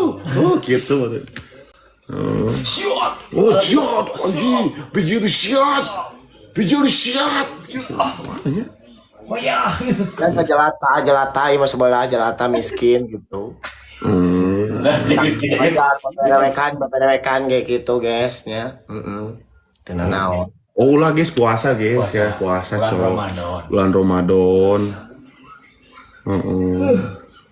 Oh, oh gitu. Siot. Oh, siot, anjing. Bijil siot. Bijil siot. Mana? Oh ya. Biasa jelata, jelata, ieu mah sebelah jelata miskin gitu. Baperewekan, baperewekan kayak gitu guys nya. Heeh. Teu naon. Oh lah guys, puasa guys ya, puasa Bulan cowok. Ramadan. Bulan Ramadan. Heeh.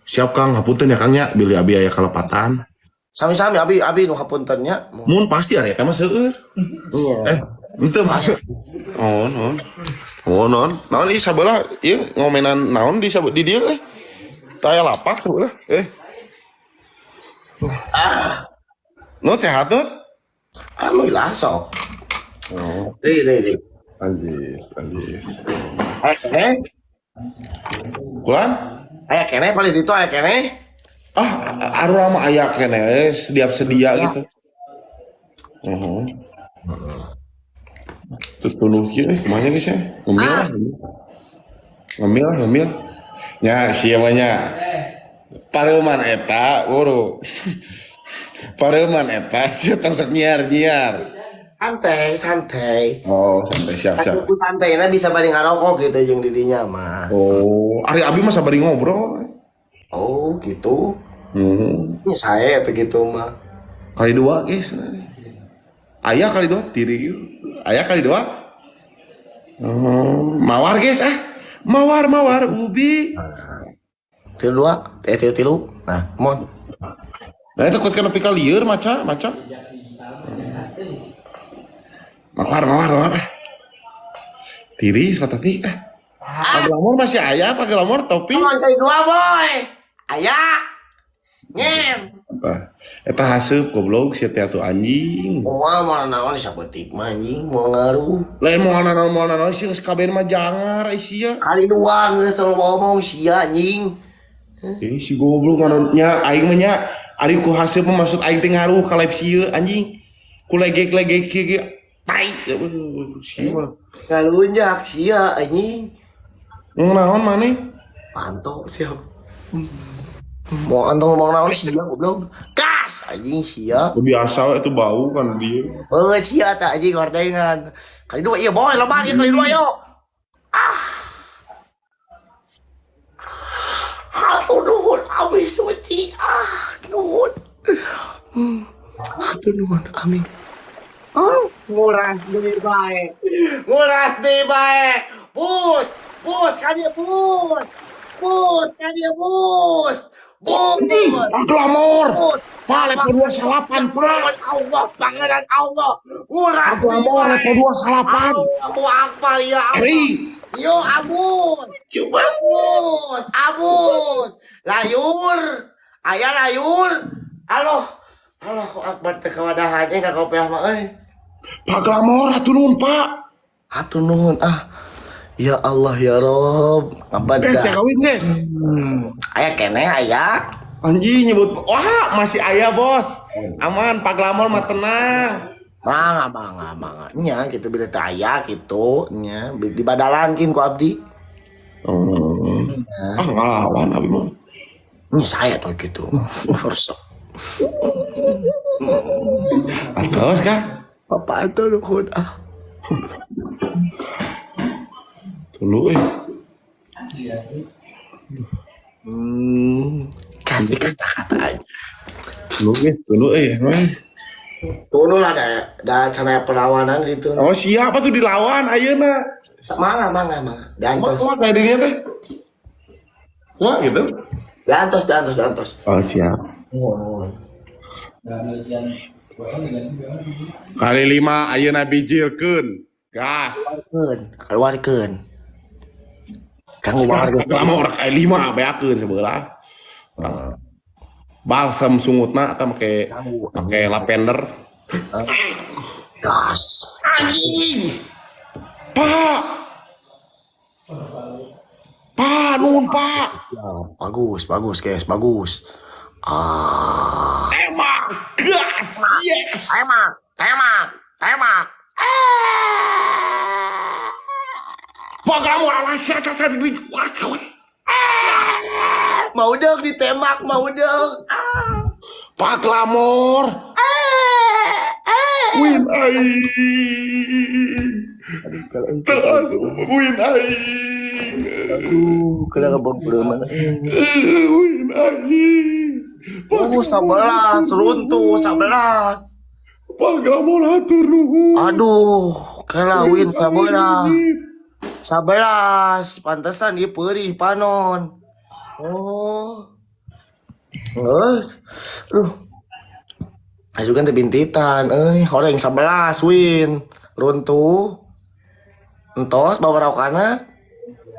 Siap Kang, hapunten ya Kang ya, bilih abi aya kalepatan. Sami-sami abi abi nu hapunten nya. Mun pasti area eta mah seueur. Iya. Eh, ente maksud. Oh, non. Oh, non. Naon ieu sabelah ieu ngomenan naon di di dieu eh. Teu aya lapak sabelah. Eh. Ah. Nut sehat Nut? Alhamdulillah sok. Oh, Deui deui deui. anjis, anjis. Aya keneh? Kulan? Aya keneh paling ditu aya keneh. Ah, arurang mah aya keneh siap sedia gitu. Heeh. Terus tunduh kieu eh kumaha guys ya? Ngemil lah, ngemil. Ngemil, ngemil. Nya sia mah nya. Pareuman eta, buru. Pareuman eta sia tong sok nyiar-nyiar. Santai, santai. Oh, santai siap siap. Aku santai bisa bari ngarokok gitu jeung didinya mah. Oh, ari abi mah sabari ngobrol. Oh, gitu. Hmm. Ini saya tuh gitu mah. Kali dua guys. Ayah kali dua, tiri. Ayah kali dua. Oh, mawar guys ah. Mawar mawar ubi. Tilu dua, eh tilu tilu. Nah, mon. Nah, itu kuat kana pika lieur maca, maca. Mawar mawar mawar. Tiri tapi ah. Pak Glamor masih ayah, Pak Glamor topi. Mon kali dua boy. Ayah. Ngen. Ah, eta haseup goblok sia teh atuh anjing. Moal moal naon sabetik mah anjing moal ngaruh. Lain moal naon moal naon sih geus kabeh mah jangar ai sia. Kali dua geus ngomong sia anjing. Eh si goblok anu nya aing mah nya ari ku haseup mah maksud aing teh ngaruh ka live sieun anjing. Ku legek-legek kieu ge tai. Sia mah. Ngalunjak sia anjing. Naon maneh? Panto siap. Mau antong ngomong naon sia goblok. Gas anjing sia. Biasa itu bau kan dia. Heuh sia tah anjing gordengan. Kali dua iya boy lebar ya kali dua yuk. Ah. Hatur nuhun abi suci. Ah, nuhun. Hatur nuhun amin. Nguras deui bae. Nguras deui bae. Bus, bus kan dia bus. Bus kan dia bus. Bus. Ah, glamor. Bus. Pak level 28, Pak. Allah, pangeran Allah. Nguras Ah, glamor level 28. Allahu Akbar ya Allah. Eri. Yo abus. Coba. Abus, abus. Layur. Aya layur. Aloh. Allahu Akbar teu kawadahan ka kopiah mah euy. Pak Glamor atuh nuhun, Pak. Hatur nuhun ah. Ya Allah ya Rob. Apa Guys, dah? cek kawin, guys. Aya keneh aya. Anjing nyebut, wah masih ayah bos. Aman, Pak Glamor mah tenang. Mangga mangga mangga. Nya gitu bila teu aya gitu nya di badalan kin ku abdi. Oh. Ah ngelawan abi mah. Nya saya tuh gitu. Resep. Atos kah? Bapak atuh nuhun ah. Tulu eh. Kasih kata-kata aja. Tulu eh, tulu eh. Tulu lah dah, dah cara perlawanan gitu. Oh siapa tuh dilawan ayeuna? Mangga mangga mangga. Diantos. Wah, kayak dirinya teh. Wah gitu. Diantos diantos diantos. Oh siap. Nuhun. Kali 5 ayeuna bijilkeun. Gas. Keluarkeun, keluarkeun. Kang Gas lama orang kali 5 beakeun sebelah. Orang balsam sungutna atau make make lavender. Gas. Anjing. Pak. Pak, nuhun Pak. Ya, bagus, bagus guys, bagus. Ah. Tembak, gas, yes. Tembak, tembak, tembak. Pak kamu ala siapa tadi? Wah, kawe. Mau dong ditembak, mau dong. Ah. Pak Glamor. Win aing. Aduh, Teu asup win aing. Aduh, kena kebon mana. Win aing. Oh, 11 runtuh 11. Pak Glamor hatur nuhun. Aduh, kelawin 11. 11, pantesan dia perih panon. Oh. Geus. Aduh. Ayo kan teh bintitan euy, horeng 11 win. Runtuh. Entos bawa raukana.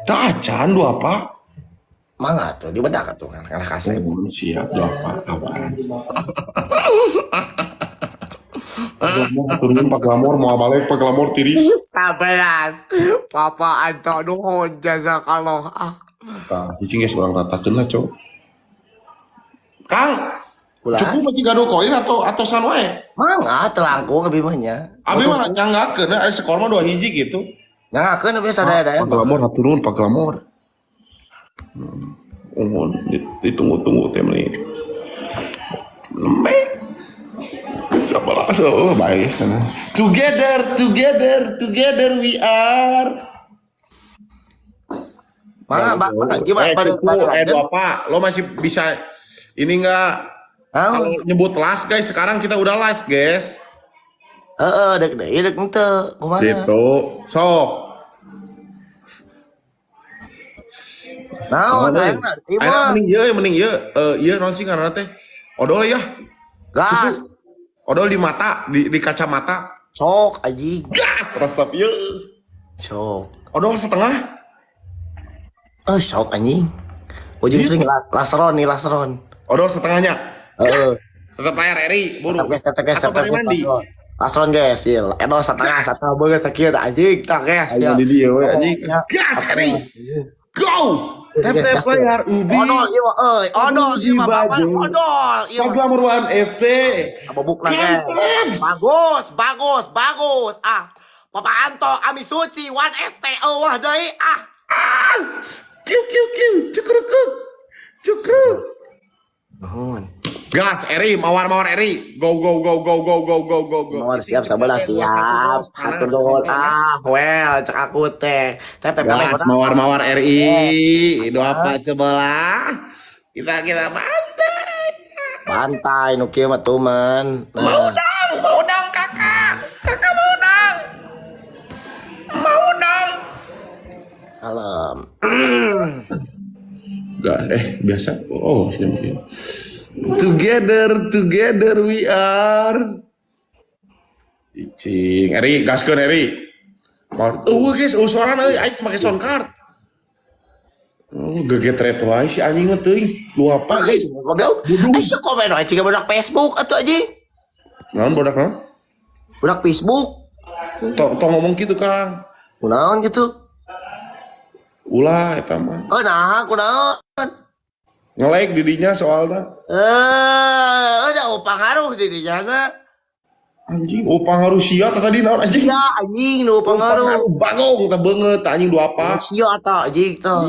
Tak acan dua apa? Mangga tuh dibedak atuh kan karena kasep. Oh, siap dua apa? Apaan? Turun Pak Glamor mau balik Pak Glamor tiris. 11. Papa Anto nuhun jazakallah. Ah. Tah, cicing geus urang ratakeun lah, Cok. Kang, Ulah. cukup masih gaduh koin atau san wae? Mangga teu langkung abi mah nya. Abi mah nyanggakeun aya skor mah 2-1 gitu. Nyanggakeun abi sadaya-daya. Pak Glamor hatur nuhun Pak Glamor. Ungun ditunggu-tunggu teh meni. Lembe. 11 oh baik sana. Together, together, together we are. Mangga, Pak, mangga gimana pada Dua apa? Lo masih bisa ini enggak? Kalau nyebut last guys, sekarang kita udah last guys. Heeh, dek deui dek henteu. Kumaha? Gitu. Sok. Naon hayangna ieu mah. Mending ieu, ieu naon sih ngaranna teh? Odol ya. Gas. Odol di mata, di kacamata. Sok anjing. Gas resep ieu. Sok. Odol setengah. Eh sok anjing. Ujung sering laseron nih laseron. Odol setengahnya. Heeh. Tetap layar Eri, buru. Tetap guys, Atau tetap bari guys, mandi. laseron. Laseron guys, iya. Odol setengah, setengah banget sakit anjing, tak guys ya. Ayo di dia we anjing. Ya. Gas Eri. Go. Tap Guys, tap gas, layar ubi. Odol ieu mah euy, odol ieu mah bapak odol ieu Pak mah. Glamor One ST. Bobukna guys. Bagus, bagus, bagus. Ah, Papa Anto Ami Suci One ST eueuh deui ah. Ah. Kiu kiu kiu, cukruk cukruk. Nuhun. Gas Eri, mawar-mawar Eri. Go go go go go go go go go. Mawar siap sabelah siap. Hatur nuhun. Ah, well cek aku teh. Tep tep Gas mawar-mawar RI. Doa apa sebelah. Kita bantai. Bantai nu kieu mah tuman. Nah. Mau dong kakak. Kakak mau dong. Mau dong. Kalem. Enggak, biasa. Oh, jam kieu. Together, together we are. Icing, Eri, gaskeun Eri. Mau, guys, suarana euy, aing make sound card. Oh, gegetret wae si anjing mah teuing. Lu apa, guys? Goblok. Aya komen wae ciga budak Facebook atuh anjing. Naon budak naon? Budak Facebook. Tong ngomong gitu, Kang. Kunaon gitu? Ulah eta mah. Oh, nah, kunaon? Nge-like didinya soalna. Udah oh, pengaruh didinya na. Anjing, oh pengaruh sia tadi naon anjing? Ya anjing nu pengaruh. Bagong teh beungeut anjing dua apa? Sia ta anjing teh.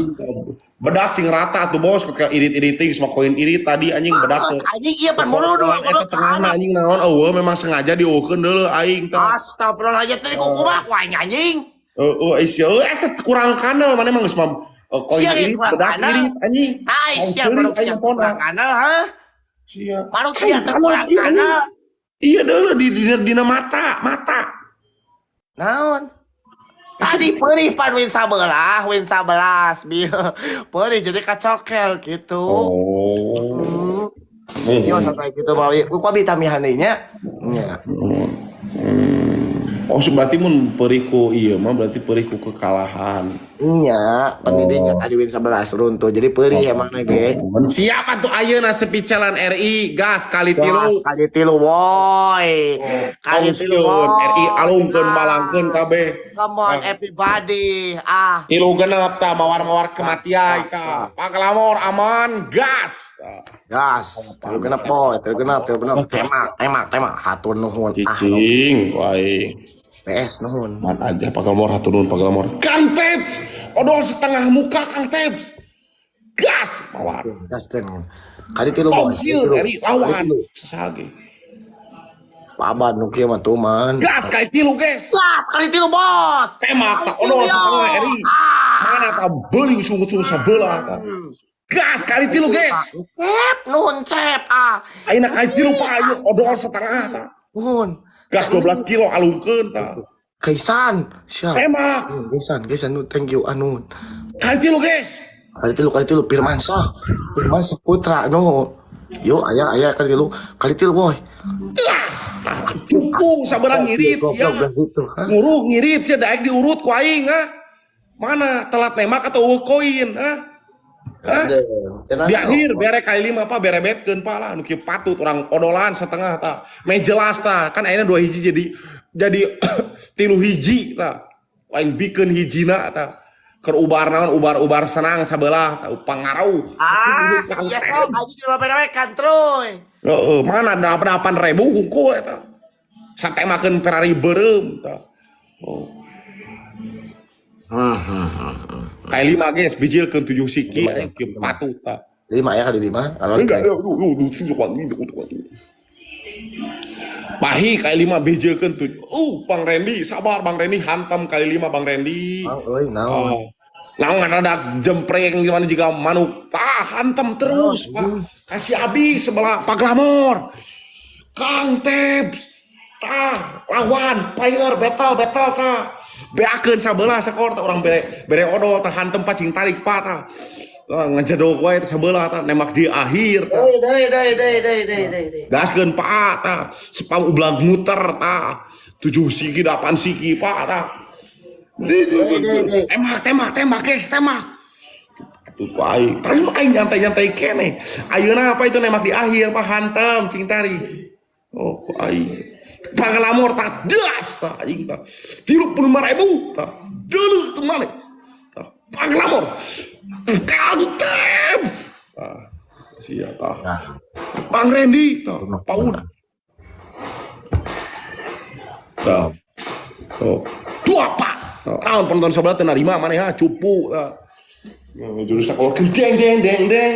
Bedak cing rata tuh bos ke irit-iriting sama koin irit tadi anjing bedak tuh. Anjing ieu pan murudu Eta tengahna anjing naon eueuh memang sengaja dieukeun deuleu aing teh. Astagfirullahaladzim tadi kumaha ku aing anjing. Heeh, sia eta kurang kanal mana emang geus mah koin irit bedak irit anjing. Ai sia manuk sia kurang kanal ha? Sia. Manuk sia teh kurang kanal. Iya deuleu di dina mata, mata. Naon? Tadi perih pan win sabelah, win 11 bieu. Perih jadi kacokel gitu. Oh. Yo sampai gitu bawa ku abi tamihan nya. Nya. Oh, berarti mun periku ieu mah berarti periku kekalahan. Nya, pendidinya tadi win 11 runtuh. Jadi perih emang ge. Siapa tuh ayeuna sepicelan RI gas kali tilu. Kali tilu woi. Kali tilu. RI alungkeun balangkeun kabeh. Come on everybody. Ah. Tilu genep tah mawar-mawar kematian tah. Pak Lamor aman gas. Gas. Tilu genep boy, tilu genep, tilu genep. Temak, temak, temak. Hatur nuhun. Cicing, wae. PS nuhun. Man aja Pak Glamor hatur nuhun Pak Glamor. Kang Teps, odol setengah muka Kang Teps. Gas mawar. Gaskeun. Kali tilu Tong bos. sieun Eri lawan sasage. Paban nu kieu mah tuh man. Gas kali tilu guys. Gas kali tilu bos. Tembak tak Kali tilu, odol yo. setengah Eri. Ah. Mana tak beli sungut-sungut sebelah ta. Gas kali tilu guys. Cep, nuhun cep ah. Ayeuna kali tilu pak ayo odol setengah ta. Nuhun. Gas 12 kilo alungkeun ta. Kaisan, siap. Tembak. Kaisan, Kaisan, thank you anu. Kali tilu guys. Kali tilu Firmansyah. Firmansyah Putra no. Yo aya aya kali tilu boy. Ah, cupu sabarang ngirit sia. Goblok gitu. Hah? Nguruh ngirit sia daek diurut ku aing ah. Mana telat nembak atau eueuh koin ah? Hah? Di akhir bere kali lima apa berebetkeun pak lah nu kieu patut orang odolan setengah ta. Me jelas ta kan ayeuna dua hiji jadi tilu hiji ta. Ku aing bikeun hijina ta. Keur ubar naon ubar-ubar senang sabelah ta pangaruh. Ah, sia sok aja di berebekan troy. Heeh, mana 8.000 hungkul eta. Satemakeun Ferrari beureum ta. Oh. Kali lima guys, bijilkeun 7 siki aing kieu patut ta. Lima ya kali lima. Kalau Enggak, Pahi kali lima bijilkeun tujuh. Bang Randy, sabar Bang Randy, hantam kali lima Bang Randy. Bang, euy, naon. Oh. Naon ada jempreng gimana jika manuk. Tah, hantam terus, Pak. Kasih habis sebelah Pak Glamor. Kang Tebs. Tah, lawan, fire, battle, battle tah. Beakeun sabelah skor tah urang bere bere odol tah hantem pacing tarik Pak tah. Tah ngejedog wae tah sabelah tah nembak di akhir tah. Deui deui deui deui deui deui deui deui. Gaskeun Pak tah. Spam ublag muter tah. 7 siki 8 siki Pak tah. Tembak tembak tembak guys tembak. Atuh ku aing. Terus aing nyantai-nyantai keneh. Ayeuna apa itu nembak di akhir Pak hantem cing tarik. Oh ku aing. Pangalamor tak das tah anjing tah. 35.000 tah. Deuleu teu maneh. Tah pangalamor. Kang Tebs. Tah sia tah. Bang Randy tah Paud. Tah. Oh. Dua pak. Naon penonton sebelah teu narima maneh ha cupu tah. Jurusna kalau deng deng deng deng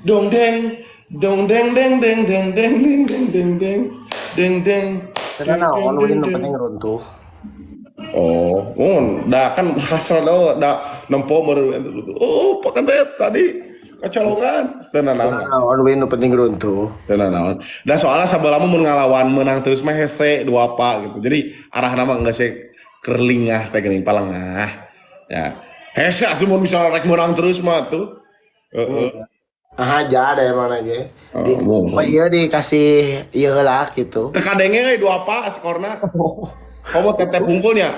dong deng dong deng deng deng deng deng deng deng deng deng deng deng. Karena naon win nu penting runtuh. Oh, oh, dah kan hasil do, dah nempo meureun. Oh, Pak Kandep tadi kecolongan. Teu nanaon. Naon win nu penting runtuh. Teu nanaon. Da soalnya sabelah mun ngalawan menang terus mah hese dua apa gitu. Jadi arah nama enggak sih kerlingah teh geuning palengah. Ya. Hese atuh mun misalnya rek menang terus mah tuh. Heeh. Ah aja ada emang aja. Di, Oh, oh iya dikasih ieu heula gitu. Teu kadenge euy dua apa skorna. Komo tep-tep hungkulnya.